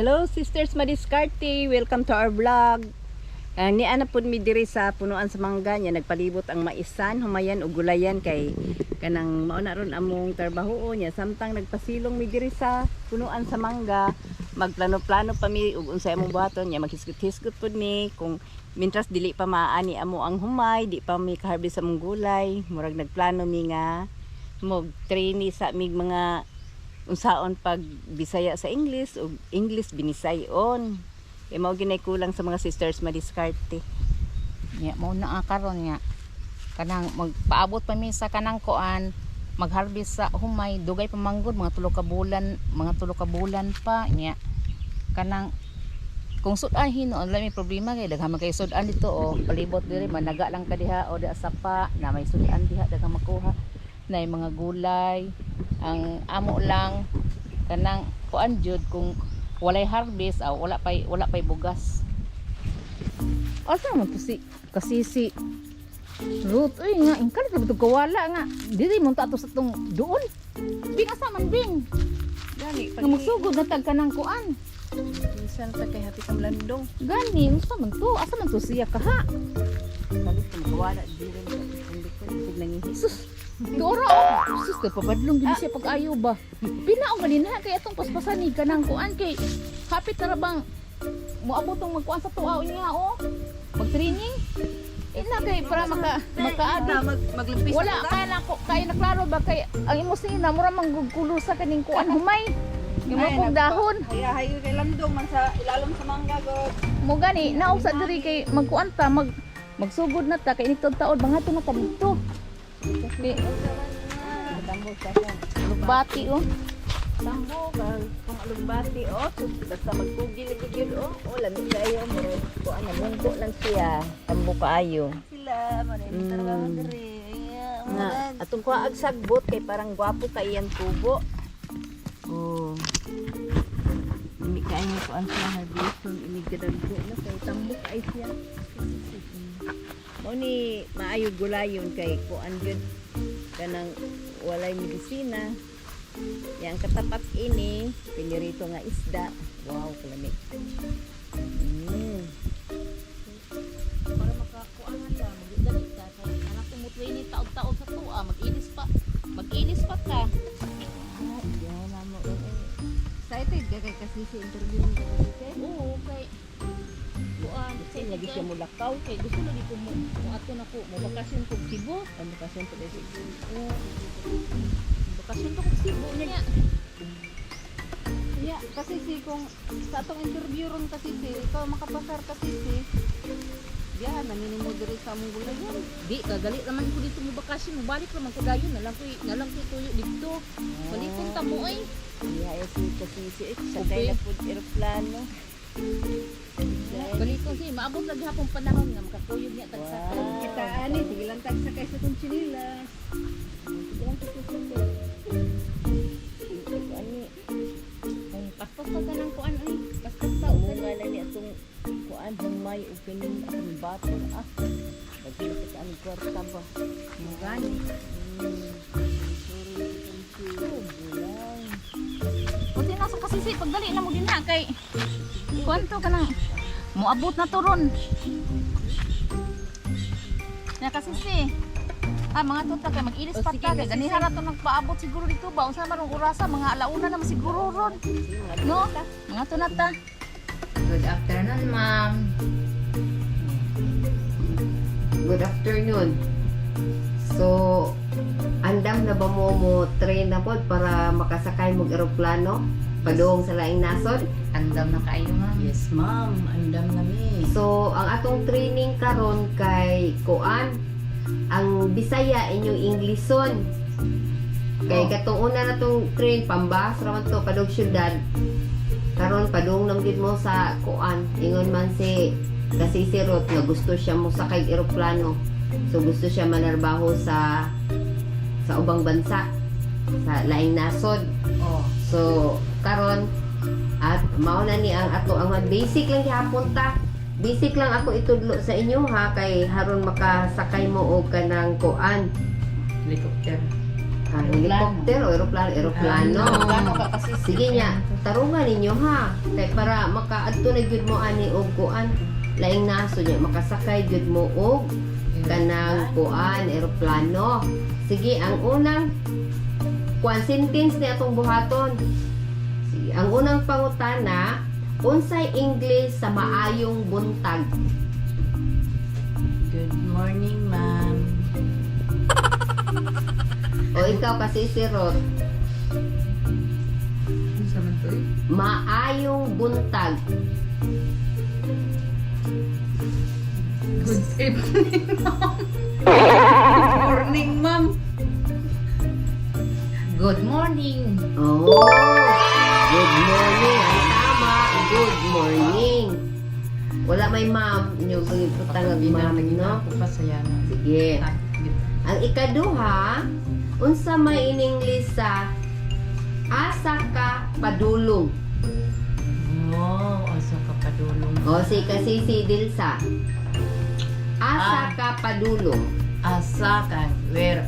Hello, Sisters Madiskarte! Welcome to our vlog. Ni ana pud mi diri sa punuan sa mangga niya, nagpalibot ang maisan, humayan ug gulayan kay kanang mao na ron among trabaho niya. Samtang nagpasilong mi diri sa punuan sa mangga, magplano-plano pa mi ug unsay among buhaton niya, maghisgot-hisgot pud mi kung mintras dili pa maani amo ang humay, di pa mi ka-harvest sa among gulay, murag nagplano mi nga mag trainee sa mig mga unsaon pag Bisaya sa English ug English Binisayon. Kay mao ginay kulang sa mga Sisters Madiskarte. Nya mo na ang karon nga kanang magpaabot pa mi sa kanang kuan, magharvest sa humay, dugay pa manggod, mga 3 ka bulan, mga 3 ka bulan pa nya. Kanang kung sudan hinuon lang may problema kay daghan man kay sudan dito oh, palibot diri, managa lang ka diha o di sapa na may sudan diha, daghan makuha na mga gulay. Ang amo lang kanang kuan jud, kung walay harvest aw wala pay bugas. Asa man to si kasi si Ruth uy, nga ingkal ka to kawala nga diri mo ta ato sa tong duol. Bing, asa man, Bing? Gani. Nga magsugod na tag kanang kuan. Minsan ta kay happy kam landong. Gani, unsa man to? Asa man to siya kaha? Salit ko makawala diri sa ko sig nangihi. Sus, tuora oh. Sus, kay pabadlong gid siya pag-ayo ba. Pinaong ganin ha kay atong paspasan ni kanang kuan kay hapit na ra bang moabot tong magkuan sa tuaw niya oh. Mag-training. Eh na kay para makaagi. Maglumpis. Wala kaya na ko kay naklaro ba kay ang imo sina mura manggugkulo sa kaning kuan humay. Yung mga kong dahon. Hay hay kay landong man sa ilalom sa mangga god. Mo gani naog sa diri kay magkuan ta, magsugod na ta kay inig taod mga to na ta dito. Kay Tambok sa ko. Bati oh. Tambok ang kung alugbati oh, sus, basta magkugil gid oh. Oh, lami kayo mo. Kuan na mungko lang siya. Tambok kaayo. Sila man trabaho diri. Nga, atong kuha ag sagbot kay parang gwapo kay iyang tubo. Oh. Hindi kay mo kuan siya harveston inig kadagko na kay tambok ay siya. Mao ni maayo gulayon kay kuan gyud kanang walay medisina. Yang katapat ini, pinirito nga isda. Wow, kalami. Para makakuan ta, magdali ta kay anak tumutway ni taog-taog sa tuwa, mag-inis pa. Mag-inis pa ta. Ah, yan na mo. Excited ka kay kasi si interview mo kasi. Oo, kay kuan Kasi lagi siya mulakaw. Kay gusto lagi ko mo ato na ko, mo bakasyon ko Cebu. Ang bakasyon pa dahil sa Oo. Bakasyon to ko Cebu niya. Yeah, kasi si kung sa atong interview ron kasi si ikaw makapasar kasi si Diyan, naninimo diri sa among gulayan. Di ka dali raman ko dito mo bakasyon, mo balik raman ko dayon, nalang ko tuyo dito. Balikon ta mo ay. Iya, eh, si kasi si sakay na po aeroplano. Balikon si maabot lagi hapon panahon nga makakuyog niya tag sakay. Wow. Kita ani, sige lang tag sakay sa tong chinilas. Sige lang, sige, sige. Ani, Kung paspas pa ka ng kuan ay, paspas ta og munga lang ni atong kuan humay ug kining atong bato ah. Daghan pa sa aming kwarta ba. Mo gani. Sorry, itong si. Buti na sa kasisi pagdali na mo dinha kay kuan to kanang moabot na to ron. Ya kasisi. Ah, mga tuta kay mag-ilis O, pa sige, ta kay kasisi. ganiha ra to nagpaabot siguro dito ba, unsa man rong orasa, mga alauna naman siguro ron. No? Mga to na ta. Good afternoon, ma'am. Good afternoon. So, andam na ba mo mo train na pod para makasakay mo eroplano padung sa laing nasod? Andam na kaayo, ma'am. Yes, ma'am. Andam na mi. So, ang atong training karon kay kuan ang Bisaya inyong Inglison. Kay katong una na tong train pambas ra man to padung syudad. Karon padung nam gid mo sa kuan. Ingon man si kasi si Ruth nga gusto siya mo sakay eroplano. So gusto siya manarbaho sa ubang bansa, sa laing nasod. Oh. So karon at mao na ni ang ato ang mga basic lang gihapon ta. Basic lang ako itudlo sa inyo ha kay haron makasakay mo og kanang kuan Helicopter. Ah, helicopter o eroplano, eroplano. Plano ka kasi. Sige niya, tarungan ninyo ha. Kay para makaadto na gyud mo ani og kuan, laing naso niya makasakay gyud mo og kanang kuan eroplano. Sige, ang unang kuan sentence ni atong buhaton. Sige, ang unang pangutana, unsay English sa maayong buntag? Good morning, ma'am. O ikaw kasi si Rod, Unsa man to eh? maayong buntag. Good evening, ma'am. Good morning, ma'am. Good morning. Oh, good morning. Ang tama, good morning. Wala may ma'am. Inyo pagiputang ma'am, no? Ako pa sa yana. Sige. Ang ikaduha, unsa may in English sa asa ka padulong? Oh, asa ka padulong. O si kasi si Dilsa. Asa ka padulong? Asa ka? Where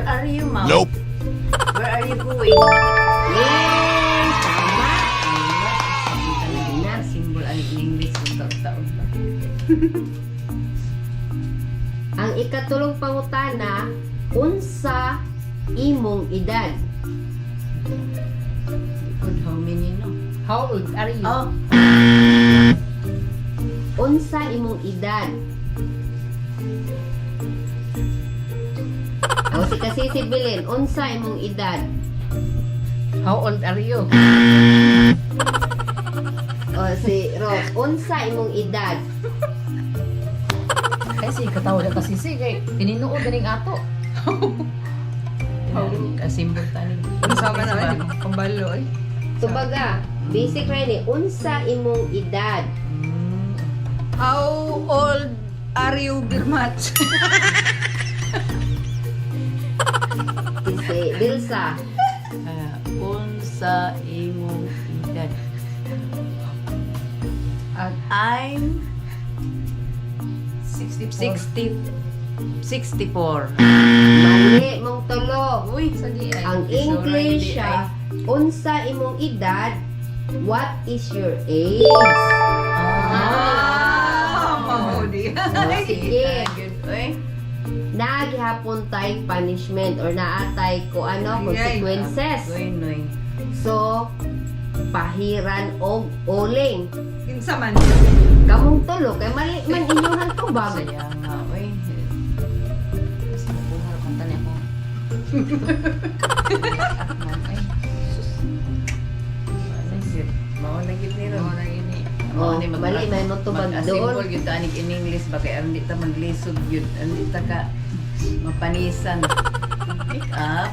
are you, ma'am? Nope. Where are you going? Yay! Tama! Na, symbol ang English ng taon-taon pa. Ang ikatulong pangutana, unsa imong edad? Good, how many no? How old are you? Oh, Unsa imong edad? O si kasi si Bilin, unsa imong edad? How old are you? O si Ros, unsa imong edad? Kasi katawa na kasi si kay tininuod ganing ato. ka-symbol tani. Unsa man na, di ko kabalo eh. Tubaga, basic ra ni unsa imong edad? How old are you, Birmat? Si Dilsa, Ah, unsa imong edad? I'm 64. 60 64. mali mong tulo. Uy, sa di ay. Ang English siya, unsa imong edad? What is your age? Ah, mao di. O, sige. Good, uy. Naghapon tay punishment or naatay ko ano Ay, ay. consequences. Uy, noy. So, pahiran og uling. Kinsa man? Kamong tulo kay mali man inyong tubag. Saya nga, uy. Kasi nakuha kung tani ako. Ay, sus. Mao na gyud ni ron. Mao na gyud ni. Oh, mali man mo tubag doon. Mag-assemble gyud ta anig in English ba kay andi ta maglisod gyud, andi ta ka mapanisan. Pick up.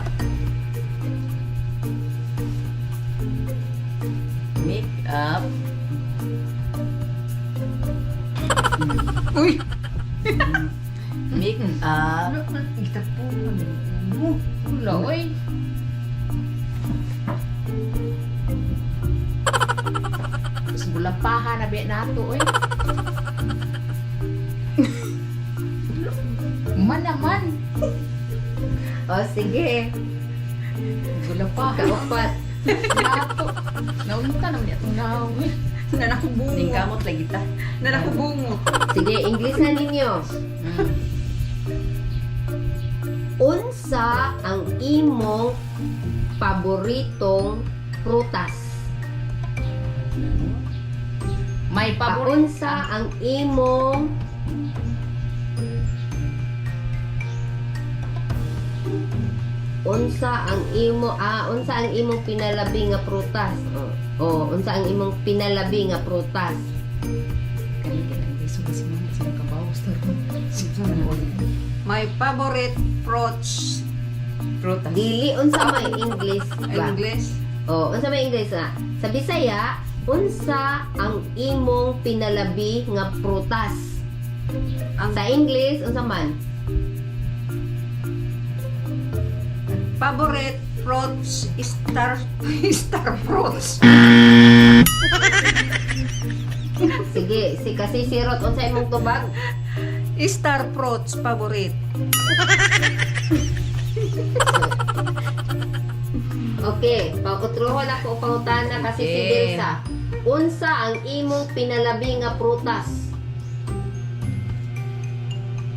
Make up. Uy, Make up. gitapuhan mo. Wala, oy. Tapos bulapaha na biya nato, oy. Man naman. O sige, Gulapaha. kaupat. Nato. Naunta naman niya itong naong. eh. Nanakubungot. Ningkamot lagi ta. Nanakubungot. Sige, English na ninyo. Unsa ang imong paboritong prutas? May paborito. Paunsa ang imong unsa ang imong pinalabi nga prutas? Oh, oh, unsa ang imong pinalabi nga prutas? Kani kani beso kasi mo sa kabaw My favorite fruits. Prutas. Dili unsa may English ba? English. Oh, unsa may English na? Sa Bisaya, unsa ang imong pinalabi nga prutas? Ang Sa English, unsa man? favorite fruits is star star fruits. Sige, si kasi si Rod, unsa imong tubag? Star fruits favorite. Okay, pang-utrohon ako pangutana kasi si Delsa. Unsa ang imong pinalabi nga prutas?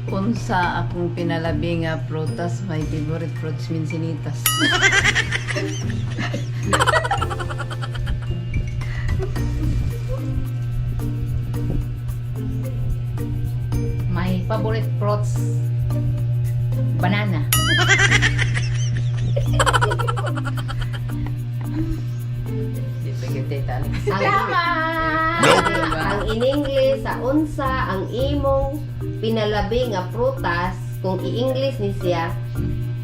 Unsa akong pinalabi nga prutas, my favorite fruits, minsinitas. My favorite fruits, banana. Di pa gyud tayo tani. Ang in English sa unsa ang imong pinalabi nga prutas, kung i-English ni siya,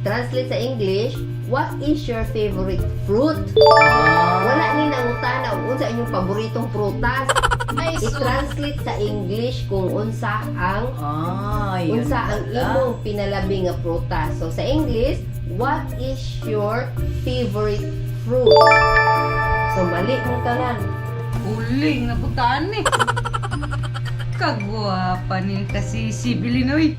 translate sa English, what is your favorite fruit? Wala ni nangutana kung unsa inyong paboritong prutas. Ay, I-translate sa English kung unsa ang Yun unsa ang pala. imong pinalabi nga prutas. So sa English, what is your favorite fruit? So mali mong tanan. Uling nabutaan eh. Kagwapa ni kasi si Bilinoy.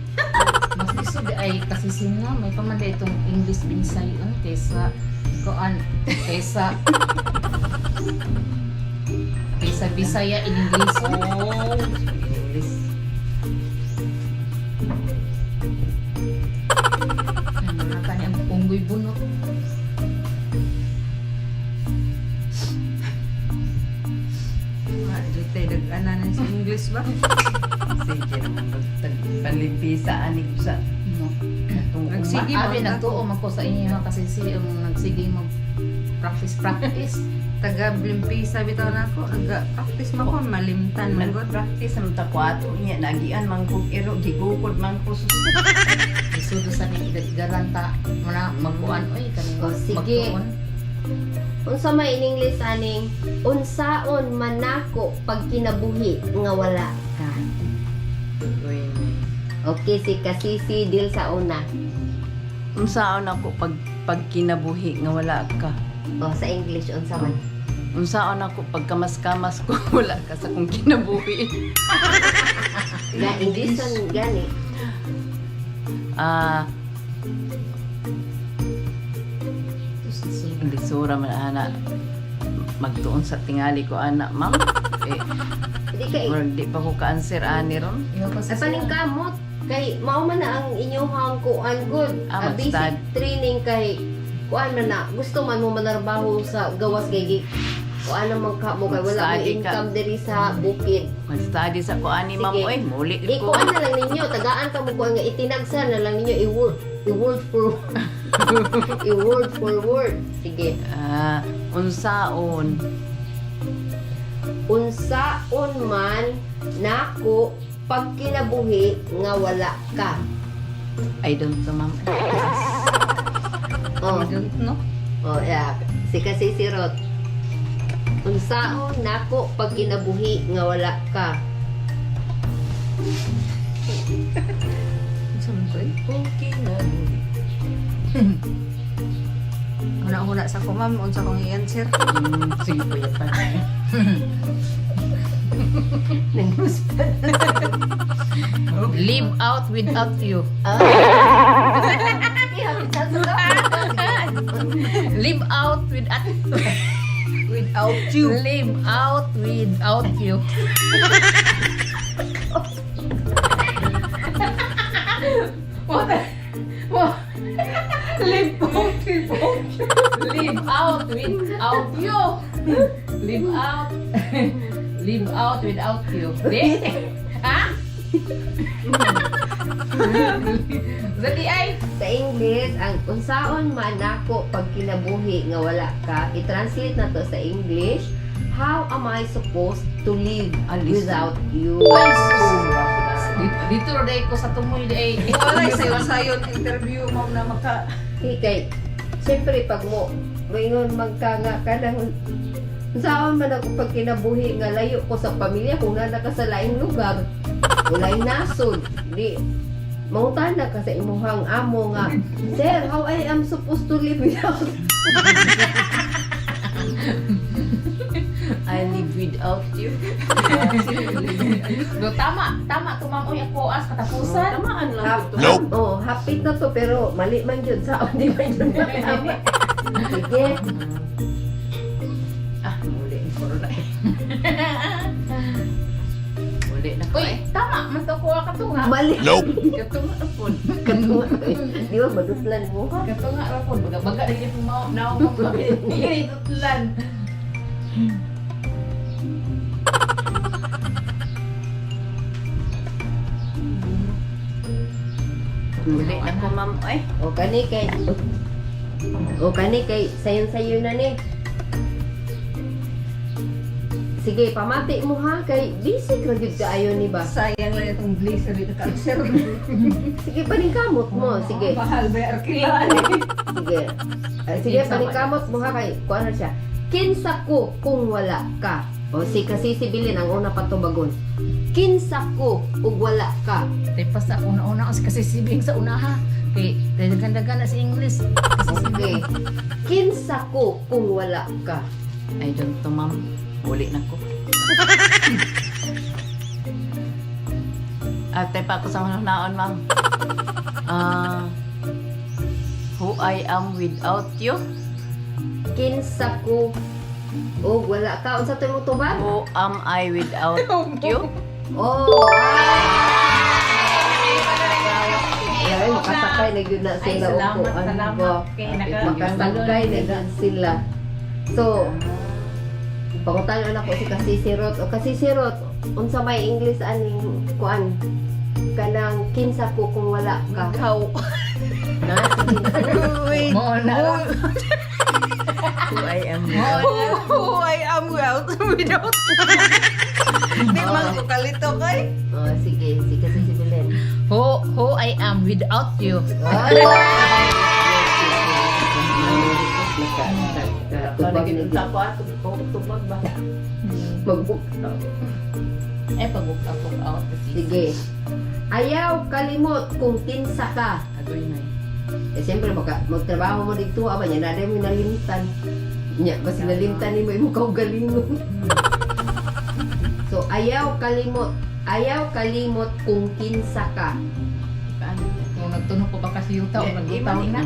Mas lisod ay kasi sino may pamanday itong English binsayon kaysa kuan kaysa Bisaya in English. Oh, English. Ay, mga tani ang unggoy bunot. Di tayo nag-ananan sa English ba? Sige naman panlimpisa ani ko sa No. atong uma. Nagsige. Abi nagtuo man ko sa inyo kasi si ang nagsige mag practice practice. Taga Blimpisa bitaw na ako. Naga-practice ma ko malimtan man gud. Nag-practice ang takwato niya nagian man kog iro gigukod man ko sus. Isudo sa ning igaranta mo na magkuan oy kaning Oh, sige. magtuon. Unsa may in English aning unsaon man nako pag kinabuhi nga wala ka. Uy, may. Okay, si Kasisi deal sa una. Unsaon ako pag pagkinabuhi nga wala ka? O sa English unsa man? Unsaon ako pagkamas-kamas ko wala ka sa kong kinabuhi? Ga English man gani. Lisura man ana magtuon sa tingali ko ana, ma'am. Eh, Di kay murag di pa ko ka-answer ani ron. Iyo kasi ay paningkamot kay mao man na ang inyong kuan good. Ah, Ang basic mag-stud. training kay kuan man na gusto man mo manarbaho sa gawas kay kuan naman ka mo kay wala mo Mag-study ka. income diri sa bukid. Mag-study sa ko ani, ma'am. Sige. Oy, muli Di ko. kuan na lang ninyo, tagaan ka mo kuan nga itinagsa na lang ninyo i-word for i-word for word. Sige. Unsaon Unsaon man nako pag kinabuhi nga wala ka. I don't know, ma'am. Oh. I don't know. Oh, yeah. Si kasi si Rot. Unsaon nako pag kinabuhi nga wala ka. Unsa man to eh? Okay na. Huna-huna sa ko ma'am, unsa kong i-answer? Sige po yan pa. Live out without you. Live out without Without you. Live out without you. What? What? Live out without you. Live out without you. Live out. Live out without you. Di? Ha? Dali ay. Sa English, ang unsaon man nako pag kinabuhi nga wala ka, i-translate na to sa English, how am I supposed to live Alis. without you? Ay, sus. Dito, dito ro day ko sa tumoy day. Wala sayon-sayon interview ma'am na maka Hey, kay, siyempre pag mo, maingon magka nga ka ng unsaon man ako pag kinabuhi nga layo ko sa pamilya kung nana ka sa laing lugar, walay nasod, di, mangutana ka sa imuhang amo nga, "Sir, how I am supposed to live without I live without you? Do tama, tama to, ma'am, uy, ako as katapusan. Tamaan lang Hap ito. Nope. Oh, hapit na to pero mali man yun sa di man yun tama. Sige. Ah, muli. Corona. Muli na ko Uy, eh. tama man to kuha katunga. Mali. Nope. Katunga na po. Katunga. Di ba madutlan mo? Katunga ra po, baga baga dili po mao naong mo. Dili tutlan. Muli na ko, ma'am. Ay, O kani kay O kani kay sayon-sayon na ni. Sige, pamati mo ha kay basic ra gyud kaayo ni ba. Sayang lang itong blazer dito cancer. Sige, paningkamot mo. Sige. Mahal ba yung arkilaan? Sige. Ah, sige, paningkamot mo ha kay kuan na siya. Kinsa ko kung wala ka. O si kasi si Bilin ang una patubagon. Kinsa ko ug wala ka. Tay pa sa una-una kasi sibing sa una ha. Kay dagan-dagan na sa English. Kasi Okay. Kinsa ko kung wala ka. I don't know, ma'am. Muli na ko. Ate pa ako sa naon, ma'am. Ah, who I am without you? Kinsa ko ug wala ka. Unsa to imong tubag? Who am I without you? Oh. Ay, makasakay na gyud na Ay, sila og salamat, kuan salamat. ba. Kay naka- Makasakay na gyud sila. So, pangutan na ko si Kasisirot. O Kasisirot, unsa may English aning kuan? Kanang kinsa ko kung wala ka. Ikaw. Na, sige. Wait. Mo na. Who I am without Who I am without without. Di man ko kalito kay. Oh, sige, si Kasisibilin. Who I am without you. Tubag na gyud. Ako, ato, tubag ba? Magbuk. Ay pag out pag out kasi. Sige. Ayaw kalimot kung kinsa ka. Agoy na. Eh, siyempre, baka magtrabaho mo dito, aba niya, na mo nalimtan. Nya, basta nalimtan ni mo imong kaugalingon. So, ayaw kalimot kung kinsa ka. Paano? Kung nagtunog ko ba kasi yuta o Eh, nagutaw eh, na.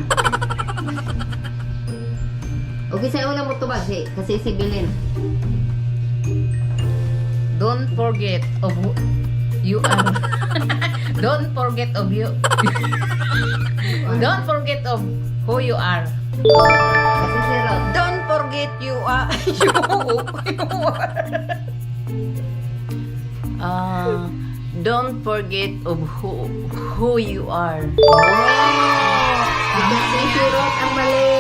Okay, sa una mo tubag, si, kasi si Bilin. Don't forget of who you are. Don't forget of you. Don't forget of who you are. Kasi si Rod. Don't forget you are you, you are. Ah, don't forget of who you are. Oh! Kasi si Rod ang mali.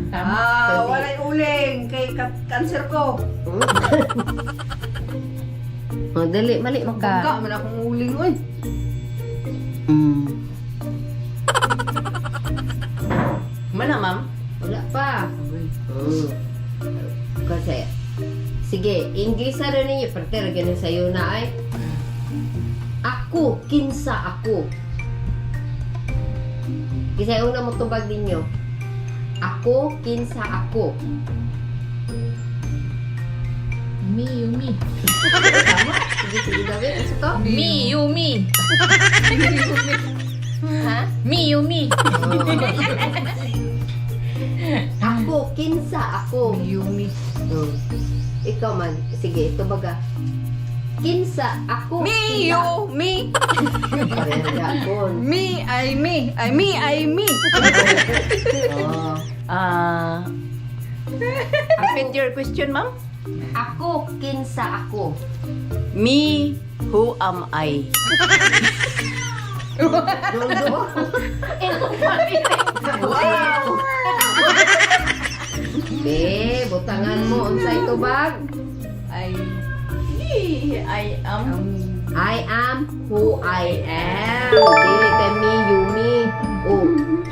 Tama. Ah, walay uling kay cancer ko. Oh, dali, mali man ka. Bangka man akong uling oy. Mana, ma'am? Wala pa. Mm. Kasi, sige, English na rin ninyo. Pero ganun sa'yo na ay. Ako, kinsa ako. Kasi una mo tubag ninyo. Ako, kinsa ako. Me, you, me. Tama? Sige, sige, David. Ano to? Me, you, me. Ha? Me, you, me. Ako, kinsa ako. You, me. Mm. Ikaw man. Sige, ito baga. Kinsa ako. Me you me Kinsa. me I me I me I me. Oh. Ah, repeat your question, ma'am. Ako, kinsa ako. Me, who am I? Dodo. Wow. Be, butangan mo unsay tubag. I I am. I am who I am. Dili kay me, you, me. Oh,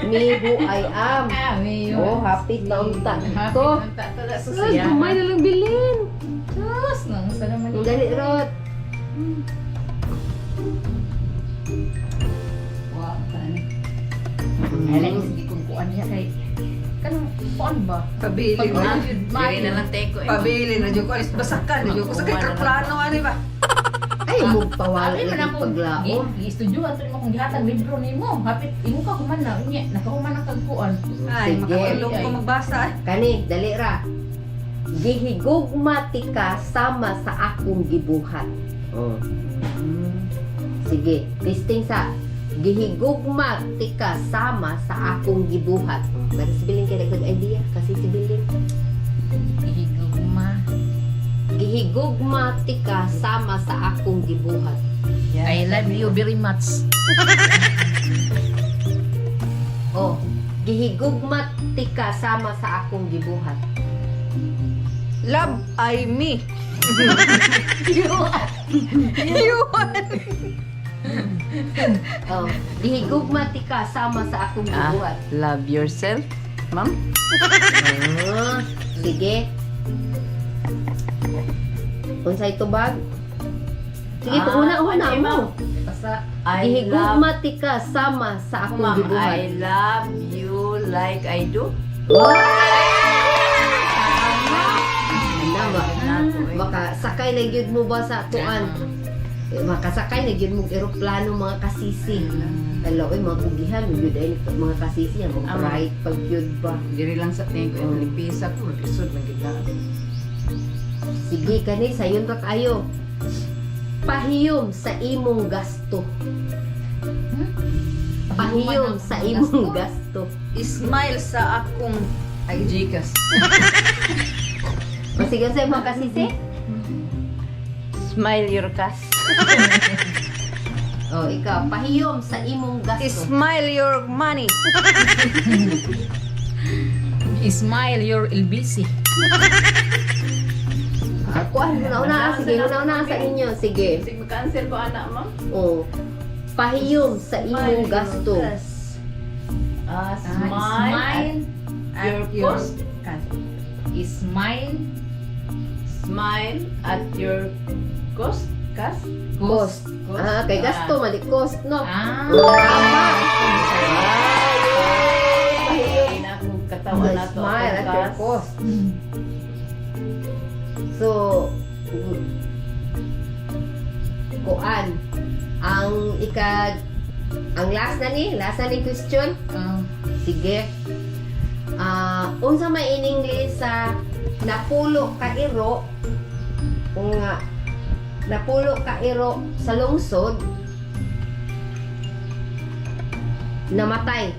me who I am. Ah, me, you. Oh, happy na unta Happy to. na ta- ta- ta- Sus, susiya. gamay na lang bilin. Sus, nang sa naman. Ang dali, Rod. Wow, tani. Ay, lang sige kung kuan niya kay kanang kuan ba? Pabili Pag na. Diri na lang teko eh. Pabili na jud ko alis basakan na jud ko sa kay plano ani ba. Ay, mugpawala Abi man lagi ako, paglaom. gi-istudyohan to nimo kung gihatag libro nimo. Hapit imo ka human na unya, nakahuman na kag kuan. Ay, Sige. makatulog ko magbasa. Kani, dali ra. Gihigugma tika sama sa akong gibuhat. Oh. Sige, testing sa gihigugma tika sama sa akong gibuhat. Para si Bilin kay dagdag idea kasi si Bilin. Gihigugma. Gihigugma tika sama sa akong gibuhat. I love you very much. Oh, gihigugma tika sama sa akong gibuhat. Love I me. You. Oh, gihigugma tika sama sa akong Ah, gibuhat. love yourself, ma'am. Ah, sige. Unsay tubag? Sige, Ah, una-una ano, mo. ma'am? Basta I love Gihigugma tika sama sa akong Ma'am, gibuhat. I love you like I do. Ano ba? Makasakay na gyud mo ba sa tuan? Eh, makasakay na gyud mo eroplano, mga kasisi. Hello, oy, mga kugihan gyud ay mga kasisi ang mga Ama. bright pag gyud ba. Diri lang sa tingin ko yung limpisa ko, isod man gid na. Sige kani sayon ra kayo. Pahiyom sa imong gasto. Pahiyom sa imong gasto. Smile sa akong Ay, Gcash. Masigan sa mga kasisi? Smile your cash. Oh, ikaw, pahiyom sa imong gasto. Smile your money. Smile your LBC. Ah, kuan, una-una, sige, una-una sa inyo, sige. Sige, mag-cancel ko anak, ma'am. Oh. Pahiyom sa imong gasto. Ah, Ah, smile. Smile. Your cost. Smile. Smile at your cost. Cash? Cost. Ah, kay gasto, mali cost, no? Ah. Tama. Ay, na akong katawan na to. Smile at your akong cash. cost. So, kuan, ang ika, ang last na ni question. Ah. Sige. Ah, unsa may in English sa napulo ka iro nga napulo ka iro sa lungsod namatay.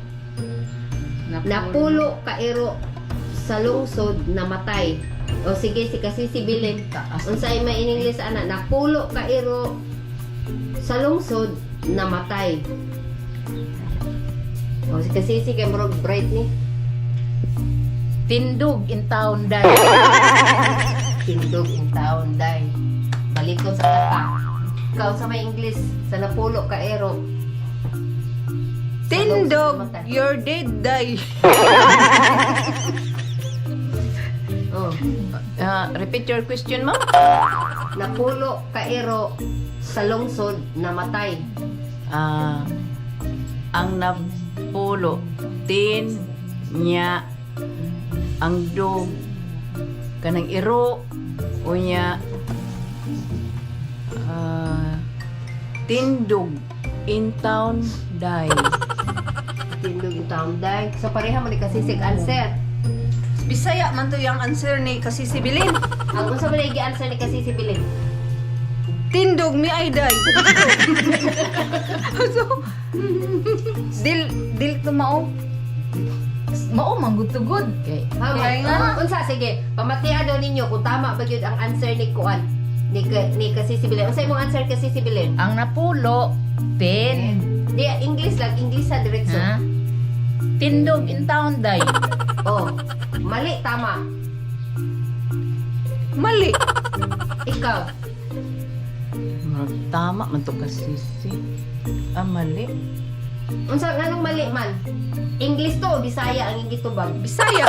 Napulo ka iro sa lungsod namatay. O sige, si kasi si Bilin. Taas. Unsay may in English ana napulo ka iro sa lungsod namatay. O si kasi si kay murag bright ni. Tindog in town day. Tindog in town day. Balikon sa kata. Ikaw sa may English sa napulo ka ero. Tindog, your dead die. Oh, Ah, repeat your question, ma'am. napulo ka ero sa lungsod namatay. Ah, ang napulo, tin, nya, ang dog, kanang iro, unya, ah, tindog, in town, die. Tindog in town day. So pareha mo ni kasi sig answer. Bisaya man to yung answer ni kasi si Bilin. Ang unsa man gi answer ni kasi si Bilin? Tindog mi ay die. So, dil dil tumao. Mao man good to good. Okay. Ha, Kaya nga. Unsa sige, pamatian daw ninyo kung tama ba gyud ang answer ni Kuan. Ni kasi si Bilin. Unsa imong answer kasi si Bilin? Ang napulo, 10. Di English lang, English sa diretso. Ha? Tindog in town day. Oh. Mali tama. Mali. Ikaw. Murag tama man to kasisi. Ah, mali. Unsa nganong mali man? English to o Bisaya ang gitubag? Bisaya.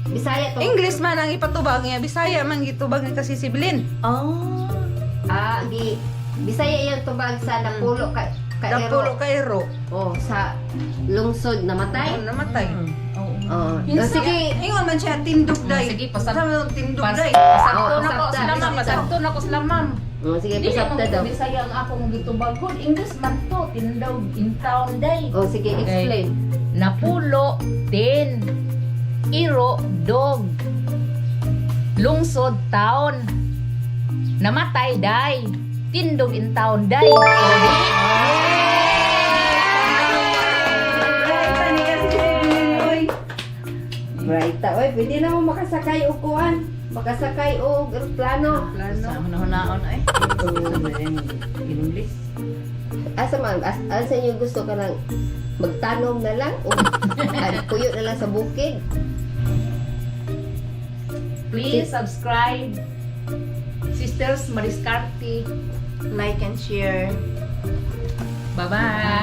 Bisaya to. English man ang ipatubag niya. Bisaya man gitubag ni kasi si Bilin. Ah, Ah, di Bisaya iyang tubag sa napulo ka Napulo kaero. ka ero. Oh, sa lungsod namatay. Oh, namatay. Oo. Oh. Oh, sige. Ingon man siya tindog day. Sige, pasab- Sabi mo, tindog day. Pasabto Oo, na ko pasabta. sila, ma'am. Pasabto na ko sila, ma'am. Oh, sige, Dili pasabta man daw. ko Bisaya ang akong gitubagod. English man to, tindog in town day. Oh, sige, explain. Napulo, 10. Iro, dog. Lungsod, town. Namatay, day. Tindog in town, day. O, di? Bright ta. Oy, pwede na mo makasakay og kuan. Makasakay og eroplano. Plano. Sa hunahon ay. English. Asa man, asa inyo gusto ka lang magtanom na lang o puyo na lang sa bukid? Please subscribe. Sisters Mariscarte. Like and share. Bye-bye.